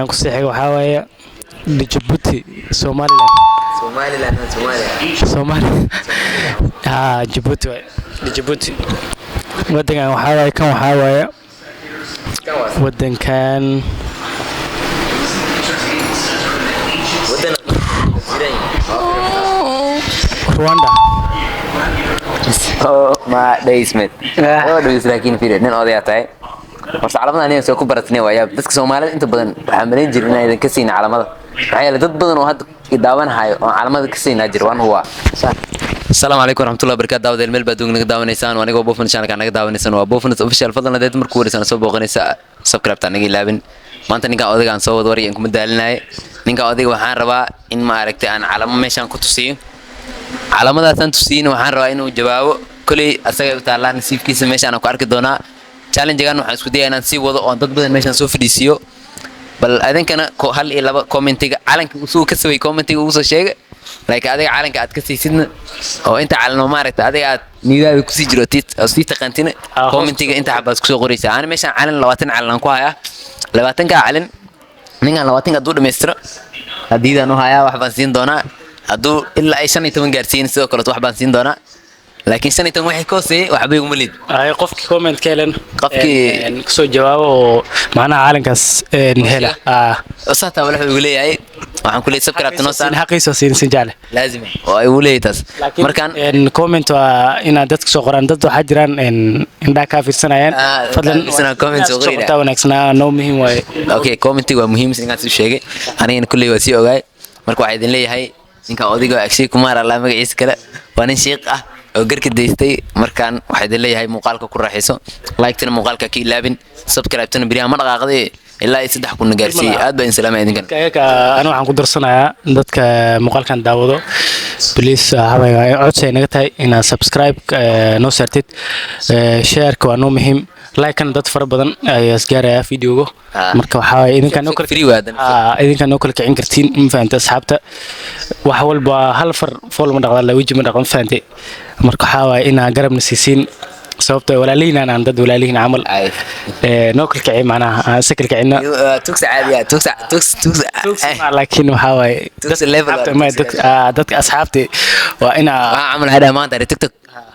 Ku sii xiga waxaa waaye Djibouti, Somaliland. Somaliland, Somalia. Soomaali haa, Djibouti waaye Djibouti. Wadankan waxaa waaye, kan waxaa waaye Kan waa wadankan wadan jiran. Rwanda. Oh my days, mate. Oh days, laakiin fiiri, nin odayaa tahay. Horta calamada aniga soo ku baratnay waa yaab. Dadka Soomaalida inta badan waxaa malayn jirin inaydan ka siinin calamada, maxaa yeelay dad badan oo hadda daawanhayo oo calamada ka siinaa jira, waan huwaa. Asalaamu calaykum waraxmatullahi wabarakaatu. Daawadeel meel baad naga daawanaysaan, waa anigoo Bofan channelka naga daawanaysaan, waa Bofan Official. Fadlan hadeed markuu wareysaan soo booqanaysa, subscribe ta naga ilaabin. Maanta ninkan odayga aan soo wado waryan kuma daalinaye. Ninkan odayga waxaan rabaa in, ma aragtay, aan calamo meeshaan ku tusiyo. Calamadaasaan tusiyin, waxaan rabaa inuu jawaabo. Koley asagay u taallaa nasiibkiisa, meeshaan aan ku arki doonaa. Challengegan waxaan isku dayaa inaan sii wado oon dad badan meeshaan soo fadhiisiiyo. Bal adinkana hal iyo laba commentiga calanka usuu ka saway, commentiga ugu soo sheega. Like adiga calanka aad ka siisidna oo inta calan oo, maaragta, adiga aad nidaada kusii jiro oo sii taqaantina. Ah, hoos. Commentiga inta xabaad kusoo qoraysaa. Ani meeshaan calan 20 calan aan ku hayaa. 20-kaa calan ninkan 20-ka hadduu dhammaystiro, hadiidaan u hayaa, wax baan siin doonaa. Hadduu ilaa ay 15 gaarsiin, sidoo kaleeto wax baan siin doonaa, laakiin 15 wixii ka hooseeyey waxba iguma lid. Ay, qofkii comment ka helan kasoo jawaabo oo macnaha caalankaas hela. Saataa walax igu leeyahay, waxaan ku leeyahay subscribe noo saar. Xaqiisa siin sin jecle. Laazim oo ay igu leeyahay taas. Markaan comment waa inaad dadka soo qoraan. Dad waxaa jiraan indhaha kaa fiirsanayaan. Fadlan fiirsanayaan, comment soo inaad soo qorina. qortaa wanaagsanaa, noo muhiim waaye. Okay, commentiga waa muhiim, ninkaas u sheegay. Anigana kulley waa sii ogaay. Marka waxaa idin leeyahay ninka odayga Akshay Kumar Allah magaciisa kale, waa nin shiiq ah oo garka daystay. Markaan waxaa idin leeyahay muuqaalka ku raaxayso, like-tana muuqaalka ka ilaabin, subscribe-tana beriyaha ma dhaqaaqday, ilaa iyo 3000 na gaarsiiyey. Aad baa idin salaamaya idinkan. Ayaga aniga waxaan ku darsanayaa dadka muuqaalkan daawado, please, waxaa codsi ay naga tahay inaad subscribe noo saartid. Shareka waa noo muhiim, like-kana dad fara badan ayaa isgaaraya videoga. Marka waxaa waaye idinkaa noo kala Free waa haddana. Idinkaa noo kala kicin kartiin, ma fahantay? Asxaabta wax walba hal far fool ma dhaqda, la weji ma dhaqdo, ma fahantay? Marka waxaa waaye inaa garabna siisiin, sababtoo walaalihiin aan dad walaalihiin camal. Noo kala kici, macnaha aan isa kala kicina. Tugsi caadi ah, tugsi, tugsi, tugsi. Laakiin waxaa waaye Tugsi level waa, tugsi. Dadka asxaabta waa inaa Waxaa camal waxay maanta TikTok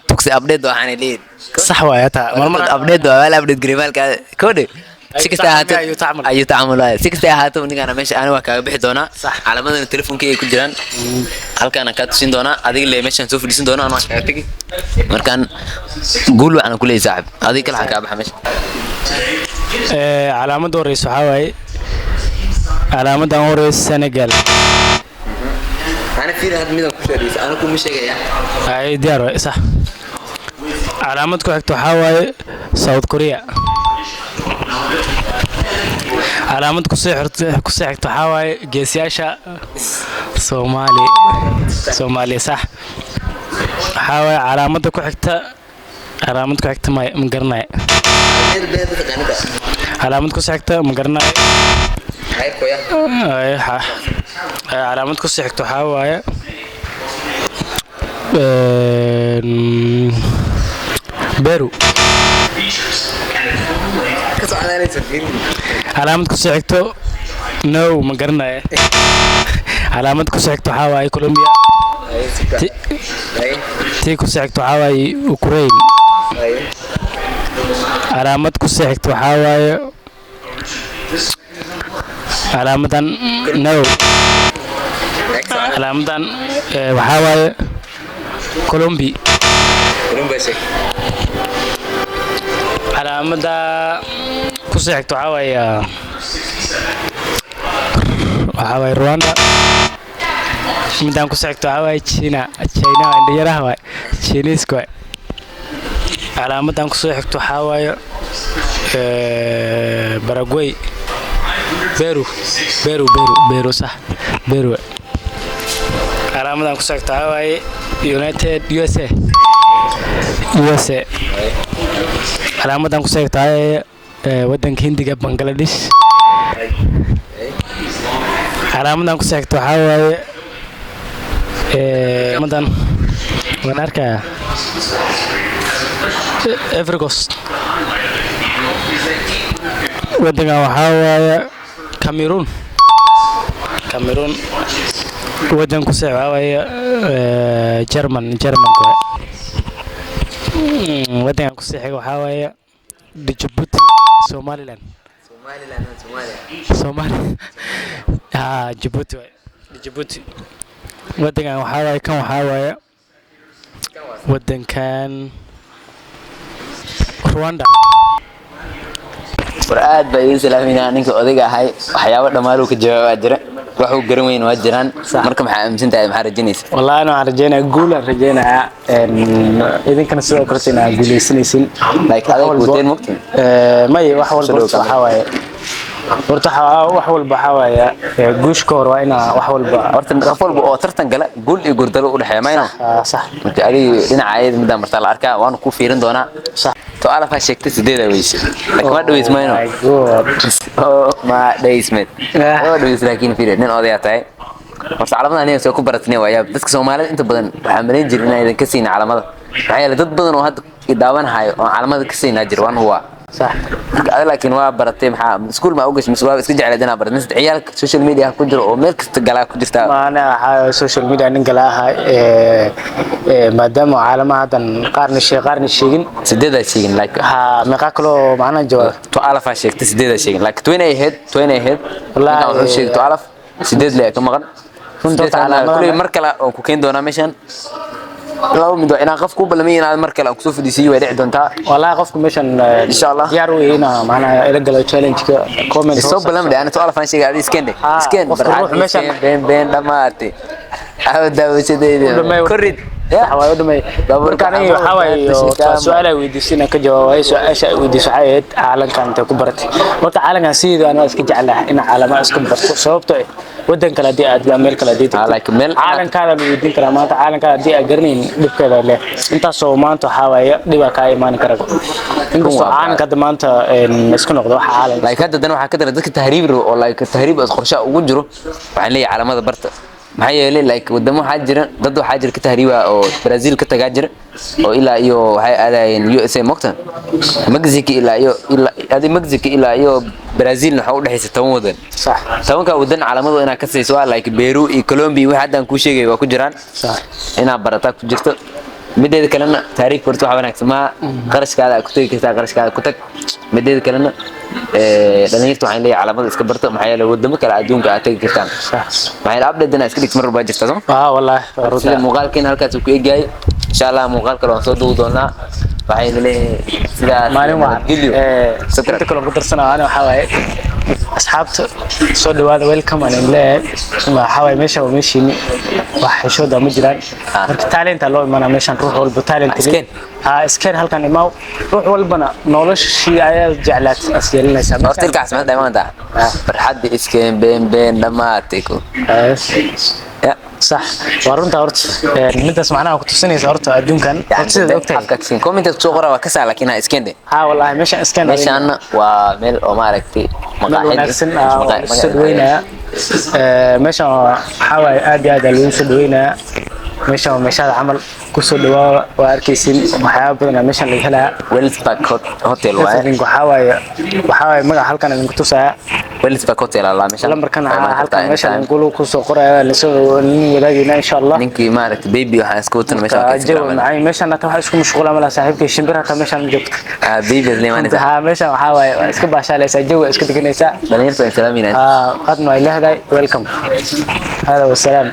tugsi update waxaan leeyahay. Sax waaye, hataa marmar Update waa la update gareey maalka koodhe. Si kasta ahaato ayuu tacmal. Ayuu tacmal waaye. Si kasta ahaato, ninkaana meesha ani waa kaaga bixi doonaa. Calamadana telefonkeyga ku jiraan, halkaana kaa tusin doonaa. Adiga le meeshaan soo fadhiisan doonaa, anaa kaaga tegi. Markaan guul waxaan ku leeyahay, saaxib, adiga kale waxaan kaa baxa meesha. Calaamadda horeysa waxaa waaye, calaamadan horeysa Senegal. Ana fiiri, had midaan ku sheegaysa ana kuma sheegaya. Ay, diyaar waay, sax. Calaamad ku xigta waxaa waaye South Korea. Calaamad kusii xigta waxaa waaye geesiyaasha Soomaali, Soomaaliya, sax. Waxaa waaye calaamadda ku xigta, calaamad ku xigta ma garanayo. Calaamad ku xigta ma garanayo. Ay, calaamad ku xigta waxaa waaye Peru. Calaamad ku xigto no ma garanayo. Calaamad ku xigto waxaa waaye Colombia. Tii ku xigto waxaa waaye Ukraine. Calaamad ku xigto waxaa waaye calaamadan no, calaamadan waxaa waaye Colombi. Calaamada ku xigto waxaa waaye Rwanda. Midaan ku xigto waxaa waaye China, China indhayaraha waay, Chiiniiska waay. Calaamadan kusoo xigto waxaa waaye Paraguay, Peru, Peru, Peru, Peru, sax, Peru. Calaamadan kusoo xigto waxaa waaye United USA, USA. Calaamadan kusoo xigto waxaa waaye wadanka Hindiga, Bangladesh. Calaamadan kusoo xigto waxaa waaye calaamadan waan arkayaa, Ivory Coast. Wadankan waxaa waaye Cameroon. Cameroon. Wadan ku sii waxaa waaye German. Germanka waaye. Wadankan kusii xiga waxaa waaye Djibouti, Somaliland. Somaliland, Somalia. Somali ha, Djibouti waaye, Djibouti. Wadankan waxaa waaye, kan waxaa waaye wadankan Rwanda. War, aad baa idiin salaaminaa. Ninka odayga ahay waxyaabo dhammaaluu ka jawaabaa jira, waxuu garan weyn waa jiraan. Marka maxaa aaminsan tahay, maxaa rajaynaysa? Wallahi ana waxaan rajeynayaa guul aan rajeynayaa. Idinkana sidoo kale inaa guuleysanaysin. Like adag guuteen mugta. May, wax walba horta waxaa waaye, horta wax walba waxaa waaye guush ka hor waa inaa wax walba. Horta qof walba oo tartan gala guul iyo guurdalo u dhexeeya, mayno? Ah, sax. Marka adiga dhinaca ayada midaan martaa la arkaa, waanu ku fiirin doonaa. Sax. To alafaa sheegtay, sideedaa weyse, laakiin waa dhaweys, mayno? My God. Oh, ma dhaweysmed? Ah. Waa dhaweys, laakiin fiiri, nin odayaa tahay. Horta calamada aniga soo ku baratnay waa yaab. Dadka Soomaalida inta badan waxaa malayn jiray inaydan ka siinin calamada, maxaa yeelay dad badan oo hadda i daawanhayo oo calamada ka siinaa jira, waan huwaa. Marka adiga laakiin waa baratay. Maxaa iskuul ma u gashay mise waa iska jecleed inaad baratay, mise ciyaalka social media ku jiro oo meel kasta galaa ku jirtaa? Maana waxaa social media nin gala ahaa, maadaama caalamaha haddan qaarna sheeg, qaarna sheegin. Sideedaa sheegin like. Ha, meeqaa kaloo macnaha jawaab? To alafaa sheegtay, sideedaa sheegin, like 20 ahayd, 20 ahayd. Wallaahi, ninkan wuxuu sheegay 12, sideed le ka maqan. Runta Sideed kalena calaamadaha- kuley mar kale oo ku keeni doonaa meeshan. Laba mid waa inaan qof ku ballamay, inaad mar kale aan kusoo fadhiisiyo way dhici doontaa. Wallahi qofku meeshan Insha Allah. diyaar u yahay inaa macnaha ila galo challenge-ka, comment Soo ballamay ana 12 aan sheegay, adi iskeen dheh. Ah, iskeen. qofka Barxad ruux meeshan- iskeen, been been dhamaatay aw daawashadeeda korid. Sax waaye, u dhamay. Baabuurka Marka aniga waxaa waaye xamuulka, horta su-aal ay weydiisay inaan ka jawaabay. Su-aasha ay weydiisay waxay ahayd caalankan intee ku baratay. Horta caalankan sideeda anaa iska jeclahay inaan caalamaha iska barto, sababtoo ah wadan kale haddii aad meel kale haddii Ah, like meel- caalankaada la weydiin karaa. Maanta caalankaada haddii aad garanaynin, dhibkeeda leh. Intaasoo maanta waxaa waaye dhibaa kaa imaan kara, inkastoo waa caalanka hadda maanta isku noqdo waxa caalan. Like hadda dan waxaa ka daran dadka tahriib rabo oo like tahriib as qorshe ugu jiro. Waxaan leeyahay calamada barta, maxaa yeelay like wadamo waxaa jira, dad waxaa jira ka tahriiba oo Brazil ka tagaa jira oo ilaa iyo waxay aadayeen USA mogta, Mexico ilaa iyo ilaa adi Mexico ilaa iyo Brazil waxaa u dhaxaysa 10 wadan. 10-ka wadan calamadu inaad ka siiso waa like Peru iyo Colombia, wixii hadda aan kuu sheegay waa ku jiraan. Inaad barataa ku jirto. Mideeda kalena taariikh barto waxa wanaagsan maaha, qarashkaada aad ku tagi kartaa, qarashkaada ku tag. Mideeda kalena dhalinyarta waxaan leeyahay calamada iska barto, maxaa yeelay wadamo kale adduunka aad tagi kartaan, maxaa yeelay update inaad iska dhigto mar walba jirta soo. Ah, wallahi waa runta. Sida muuqaalkeena halkaas uu ku egyahay, insha Allah muuqaal kale waan soo duubi doonaa. Waxayna leeyahay sidaas Maalin wacan. Nabadgelyo. Subscribe. Inta kale ku darsanaa ana waxaa waaye asxaabta soo dhawaada, welcome aan idin leeyahay. Waxaa waaye meesha waa meeshiini, wax xishooda ma jiraan. Marka talent-a loo imanaa meeshan, ruux walba talent. Iskeen. Ha, iskeen halkan imaaw, ruux walbana noloshii ayaa jeclaat as yeelanaysaa. Horta ilkaas ma dhamaanta farxadda iskeen been been dhamaatay ku. Ya. Sax, waa runta. Horta midaas macnaha ku tusinaysa horta adduunkan horta sidaad ogtahay. Afka iskeen comment soo qora waa ka saa, laakiin ha iskeen de. Ha, wallahi meeshan iskeen. Meeshaan waa meel oo maaragtay meel maqaaxid wanaagsan oo lagu soo dhaweynayaa. Meeshan waxaa waaye aad iyo aad aa lagu soo dhaweynayaa. Meeshan waa meeshaada camal, kusoo dhawaa. Waa arkaysin waxyaaba badan aa meeshan laga helayaa. Wellspark Hotel waaye. Everything waxaa waaye magaca halkan idinku tusaya. Wellspark Hotel alla meeshan. Lambarkan Waa imaan halkan kartaa meeshan anytime. idinkula kusoo qoraya, lasoo nin wadaagayna insha Allah. Ninkii maaragtay baby waxaan iska watan meesha waa ka Jawi macaan meeshan hata waxaa isku mashquula malaha saaxiibkay, shimbir hata meeshan ma joogto. Ah, baby is leemanaysa. Ha, meeshan waxaa waaye waa iska baashaalaysaa, jawi waa iska deganaysaa. Dhalinyarta waan salaaminaa. Qadna way leedahay. Welcome, hada wasalaam.